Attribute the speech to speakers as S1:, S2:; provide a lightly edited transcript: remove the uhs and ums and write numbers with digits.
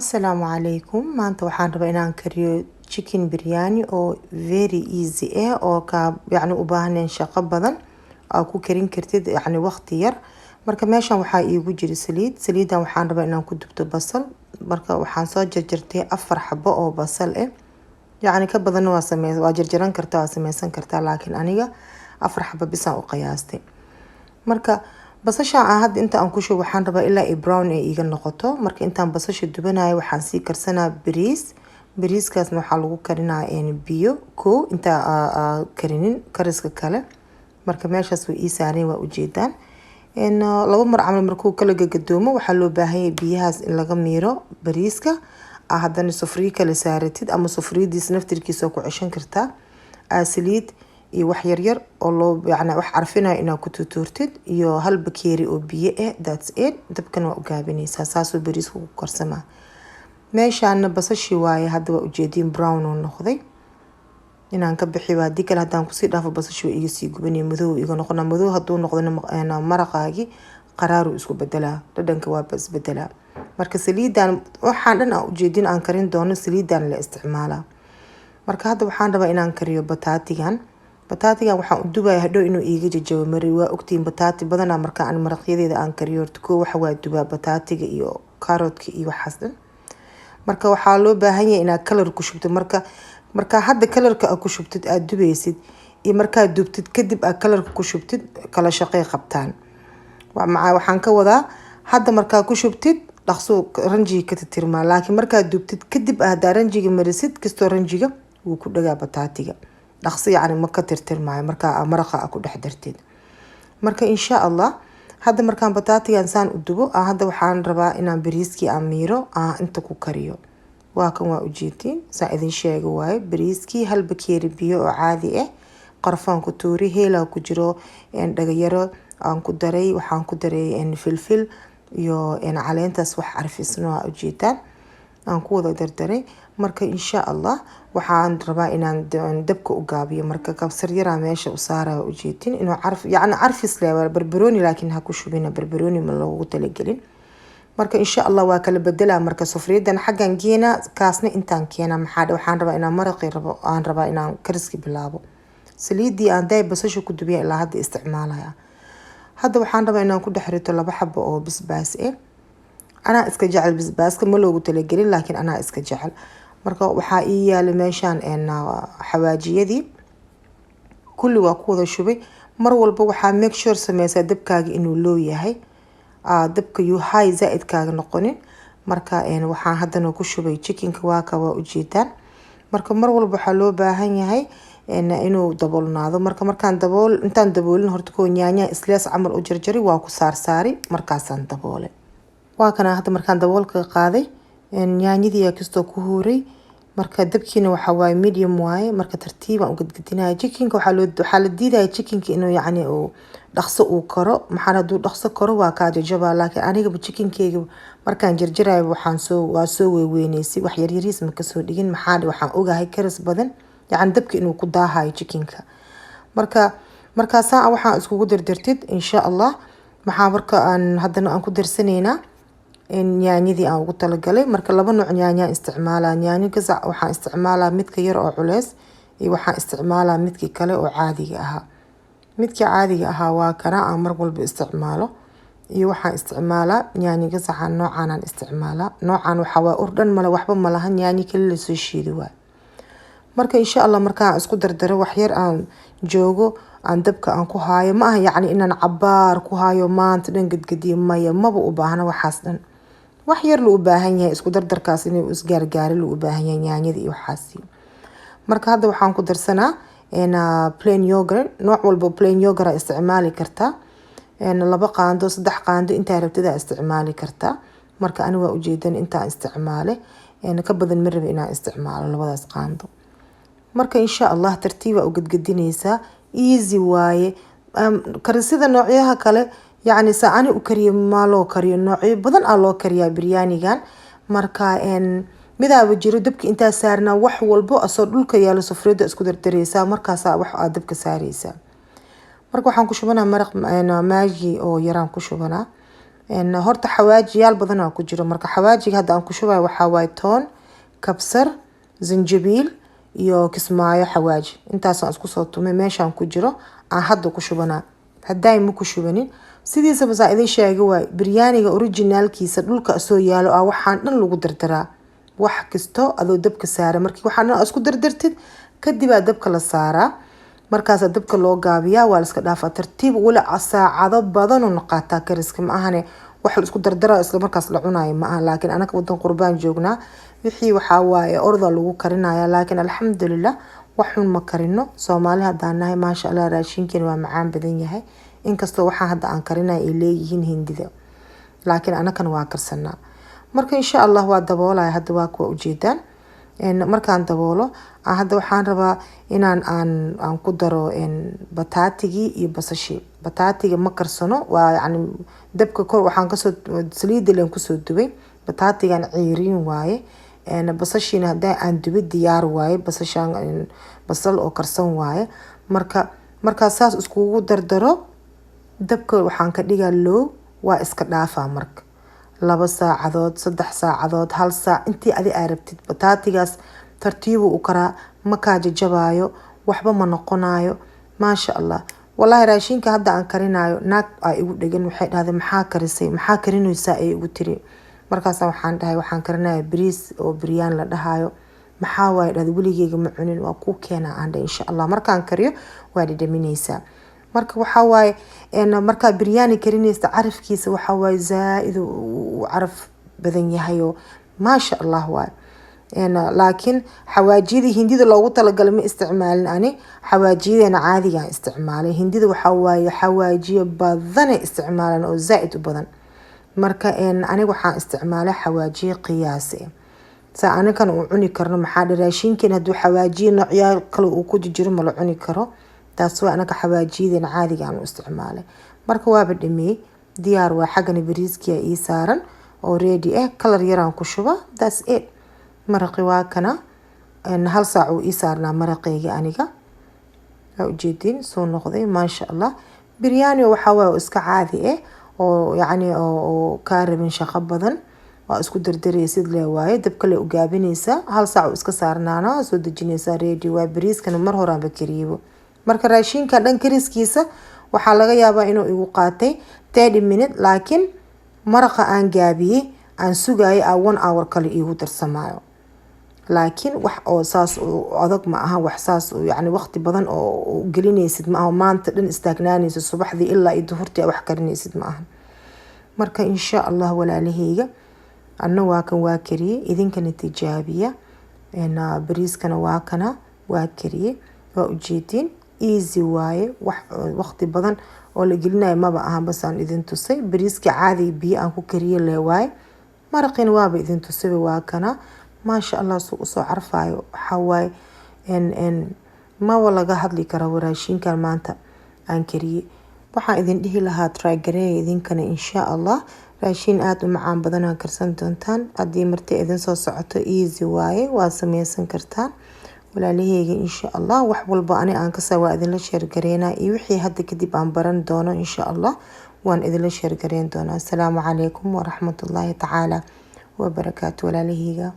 S1: Asalaamu calaykum. Maanta waxaan rabaa inaan kariyo chicken biryani oo very easy ah, oo ka yacni u baahnayn shaqo badan, aa ku karin kartid yacni waqti yar. Marka meeshan waxaa iigu jira saliid. Saliidan waxaan rabaa inaan ku dubto basal. Marka waxaan soo jarjartay afar xabo oo basal ah. Yacni ka badanna waa samey, waa jarjaran kartaa, waa sameysan kartaa, laakiin aniga afar xabo bisaan u qiyaastay. Marka basasha aan hadda inta aan ku shubo, waxaan rabaa ilaa ay brown ay iiga noqoto. Marka intaan basasha dubanayo, waxaan sii karsanaa bariis. Bariiskaasna waxaa lagu karinaa biyo kow intaa karinin kariska kale. Marka meeshaas way ii saareen, waa ujeedaan. Laba mar camal markuu kala gagadoomo, waxaa loo baahan yahay biyahaas in laga miiro bariiska. Haddana sufriyo kale saaratid ama sufriyadiis naftirkiisa ku ceshan kartaa. Saliid iyo wax yaryar oo loo yacni wax carfinayo inaad ku tutuurtid iyo hal bakeeri oo biyo ah, that's it. Dabkan waa u gaabinaysaa, saasuu bariiska ku karsamaa. Meeshaana basashii waaye hadda, waa ujeediin, brown oo noqday. Inaan ka bixiyo, haddii kale haddaan kusii dhaafo, basashii waa iga sii gubanaya, madow iga noqona. Madow hadduu noqdona, maraqaagii qaraaruu isku bedelaa, dhadhanka waaba isbedelaa. Marka saliidan waxaan dhan aan ujeedin aan karin doono, saliidan la isticmaalaa. Marka hadda waxaan rabaa inaan kariyo bataatigan. Bataatigan waxaan u dubaya hadhow inuu iiga jajabo mari. Waa ogtihiin, bataati badanaa marka aan maraqyadeeda aan kariyo, horta koo waxa waa dubaa bataatiga iyo kaaroodka iyo waxaas dhan. Marka waxaa loo baahan yahay inaad color ku shubto. Marka hadda colorka aad ku shubtid, aada dubaysid, iyo markaad dubtid kadib aad colorka ku shubtid, kala shaqey qabtaan. Waxaan ka wadaa, hadda markaa ku shubtid, dhaqso ranjiga ka titirmaa, laakiin markaad dubtid kadib haddaa ranjiga marisid, kastoo ranjiga wuu ku dhagaa bataatiga, dhaqso yacni ma ka tirtirmaayo markaa maraqa aa ku dhex dartid. Marka insha Allah, hadda markaan bataatigan saan u dubo, hadda waxaan rabaa inaan bariiskii aan miiro, aan inta ku kariyo. Waa kan, waa ujeedtiin, saan idin sheega waaye. Bariiskii hal bakeeri biyo oo caadi ah, qarfaan ku tuuri, heelaa ku jiro, dhagayaro aan ku daray, waxaan ku daray filfil iyo caleentaas wax carfisno, aa ujeedaan, aan ku wada dardaray. Marka insha Allah waxaan rabaa inaan dabka u gaabiyo. Marka kabsar yaraa meesha u saara, waa ujeedin, inuu carf, yacni carfis leh. Waa barbarooni, laakiin ha ku shubina barbarooni, ma loogu talagelin. Marka insha Allah waa kala bedelaa. Marka sufriyadan xaggan geena, kaasna intaan keena. Maxaa waxaan rabaa inaan maraqii rabo, aan rabaa inaan kariski bilaabo. Saliidii aan day basasha ku dubiya ilaa hadda isticmaalaya. Hadda waxaan rabaa inaan ku dhex rito laba xabo oo basbaas ah. Anaa iska jecel basbaaska, ma loogu talagelin, laakiin anaa iska jecel. Marka waxaa ii yaalay meeshaan xawaajiyadii kulli, waa ku wada shubay. Mar walba waxaa make sure sameysaa dabkaaga inuu low yahay, dabka yuu high zaa-idkaaga noqonin. Marka waxaan haddana ku shubay chickenka, waa ka, waa ujeedaan. Marka mar walba waxaa loo baahan yahay inuu daboolnaado. Marka markaan dabool, intaan daboolin horta koo yaanya slice camal u jarjari, waa ku saarsaari, markaasaan daboolay. Waa kana, hadda markaan daboolka qaaday, yaanyadii kastoo ku huuray. Marka dabkiina waxa waaye medium waaye. Marka tartiibaan u gadgadinaya chickenka. Waxaa la diidaya chickenka inuu yacni uu dhaqso uu karo. Maxaa hadduu dhaqso karo, waa kaa jajabaa. Laakiin anigaba chickenkeyga markaan jarjarayo, waxaan soo waa soo weyweyneysay, wax yaryariis ma kasoo dhigin. Maxaa waxaan ogahay karis badan, yacni dabka inuu ku daahayo chickenka. Marka markaasaa waxaan iskugu dardartid, insha Allah maxaa marka aan haddana aan ku darsanaynaa yaanyadii aan ugu talagalay. Marka laba nooc yaanyaan isticmaalaa. Yaanyo gasac waxaan isticmaalaa midka yar oo culeys, iyo waxaan isticmaalaa midkii kale oo caadiga ahaa. Midkii caadiga ahaa waa kana aan mar walba isticmaalo, iyo waxaan isticmaalaa yaanyo gasaca noocan aan isticmaalaa. Noocan waxaa waaye ur dhan male, waxba malahan, yaanyo kali lasoo shiidi waay. Marka insha Allah markaan isku dardaro, wax yar aan joogo, aan dabka aan ku haayo. Ma aha yacni inaan cabaar ku haayo, maanta dhan gadgadiyo, maya, maba u baahna waxaas dhan. Wax yar loo u baahan yahay isku dardarkaas inuu isgaargaari loo u baahan yahay yaanyada iyo waxaasi. Marka hadda waxaan ku darsanaa plain yogurt. Nooc walba plain yogurt aa isticmaali kartaa, 2 qaando, 3 qaando, intaa rabtid aa isticmaali kartaa. Marka ani waa ujeedan intaan isticmaale, ka badan ma rabi inaan isticmaalo labadaas qaando. Marka insha Allah tartiib aa u gadgadinaysaa, easy waaye. Karisida noocyaha kale, yacni saa ani u kariyo maa loo kariyo, noocyo badan aa loo kariyaa biryaanigan. Marka midaaba jiro, dabka intaa saarnaa, wax walbo asoo dhulka yaalo sufriyada isku dardareysaa, markaasaa wax aad dabka saareysaa. Marka waxaan ku shubanaa maraq Maggi oo yaraan ku shubanaa. Horta xawaajiyaal badan aa ku jiro. Marka xawaajiga hadda aan ku shubayo waxaa waaye toon, kabsar, zanjabiil iyo kismaayo xawaaji. Intaasaan isku soo tumay, meeshaan ku jiro aan hadda ku shubanaa. Haddaay ma ku shubanin. Sidiisaba saa idin sheegay waay, biryaaniga originalkiisa dhulka soo yaalo ah waxaan dhan lagu dardaraa. Wax kasto adoo dabka saara, markii waxaan dhan isku dardartid kadib aa dabka la saaraa. Markaasaa dabka loo gaabiyaa, waa la iska dhaafaa tartiib. Weli saacado badan uu qaataa kariska. Ma ahane wax la isku dardara isla markaas la cunayo ma aha. Laakiin anaka wadan qurbaan joognaa, wixii waxaa waaye orda lagu karinaya. Laakiin alxamdulilah, wax xun ma karino. Soomaali haddaan nahay, maasha Allah, raashinkeena waa macaan badan yahay. Inkastoo waxaa hadda aan karinaya ay leeyihiin Hindida, laakiin anakana waa karsanaa. Marka insha Allah waa daboolaya hadda, waa kuwa ujeedaan. Markaan daboolo hadda waxaan rabaa inaan aan ku daro bataatigii iyo basashii. Bataatiga ma karsano, waa yacni dabka kor waxaan kasoo saliidda leen kusoo dubay. Bataatigan ciiriin waaye. Basashiina hadaa aan dubay diyaar waaye. Basashaan basal oo karsan waaye. Marka markaa saas iskugu dardaro, dabka waxaan ka dhigaa low, waa iska dhaafaa. Marka 2 saacadood, 3 saacadood, hal saac, intii adi aa rabtid. Bataatigaas tartiibuu u karaa, ma kaa jajabaayo, waxba ma noqonayo, maasha Allah. Wallaahi raashinka hadda aan karinayo naag aa igu dhegan. Waxay dhahday, "Maxaa karisay? Maxaa karinaysaa?" ay igu tiri. Markaasa waxaan dhahay, "Waxaan karinaya bariis oo biryaan la dhahayo." "Maxaa waaye?" dhahday, "Weligeyga ma cunin." "Waa kuu keenaa," aan dhahay, "insha Allah markaan kariyo waa dhadhaminaysaa." Marka waxaa waaye markaa biryaani karinaysa, carafkiisa waxaa waaye zaa-id uu caraf badan yahayo, maasha Allah waaye. Laakiin xawaajiyadii Hindida loogu talagalay ma isticmaalin ani, xawaajiyadeena caadigaan isticmaalay. Hindida waxaa waaye xawaajiyo badanay isticmaalaan oo zaa-id u badan. Marka aniga waxaan isticmaalay xawaajiyo qiyaasi saa anigan uu cuni karno. Maxaa dhe, raashinkeena hadduu xawaajiyo noocyaal kale uu ku jiro ma la cuni karo. Taas waa anaga xawaajiyadeena caadiga aan u isticmaalay. Marka waaba dhameeyey, diyaar waa. Xaggana bariiskiya ii saaran oo ready ah, kalar yaraan ku shuba, that's it. Maraqi waa kana, hal saac uu ii saarnaa maraqeyga aniga. Waa ujeediin soo noqday, maasha Allah. Biryaani waxaa waaye oo iska caadi ah oo yacni oo kaa rabin shaqo badan. Waa isku dardareysid le waaye, dabka le u gaabineysaa, hal saac uu iska saarnaana, soo dejineysaa, ready waa. Bariiskana mar horaanba kariyebo. Marka raashinka dhan kariskiisa waxaa laga yaabaa inuu igu qaatay 30 minute, laakiin maraqa aan gaabiyey aan sugayay a 1 hour kale iigu darsamaayo. Laakiin wax oo saas adag ma aha, wax saas yacni waqti badan oo gelinaysid ma aha, maanta dhan istaagnaanaysid subaxdii ilaa iyo duhurtii wax karinaysid ma aha. Marka insha Allah walaalaheyga, anna waa kan, waa kariyey, idinkana tijaabiya. Bariiskana waa kana, waa kariyey, waa ujeediin, easy waaye. Wax waqti badan oo la gelinayo maba aha. Basaan idin tusay bariiska caadiga biyo aan ku kariye le waaye. Maraqina waaba idin tusayba, waa kana, maasha Allah. Suu usoo carfaayo waxaa waaye maba laga hadli kara raashinkan maanta aan kariyey. Waxaan idin dhihi lahaa try gareeya idinkana insha Allah. Raashin aada u macaan badan aa karsan doontaan. Haddii marti idin soo socoto, easy waaye, waa sameysan kartaan walaalaheyga insha Allah. Wax walba ani aan kasa waa idinla share gareynaa, iyo wixii hadda kadib aan baran doono insha Allah waan idinla share gareyn doonaa. Asalaamu calaykum waraxmatullaahi tacaala wabarakaatu walaalaheyga.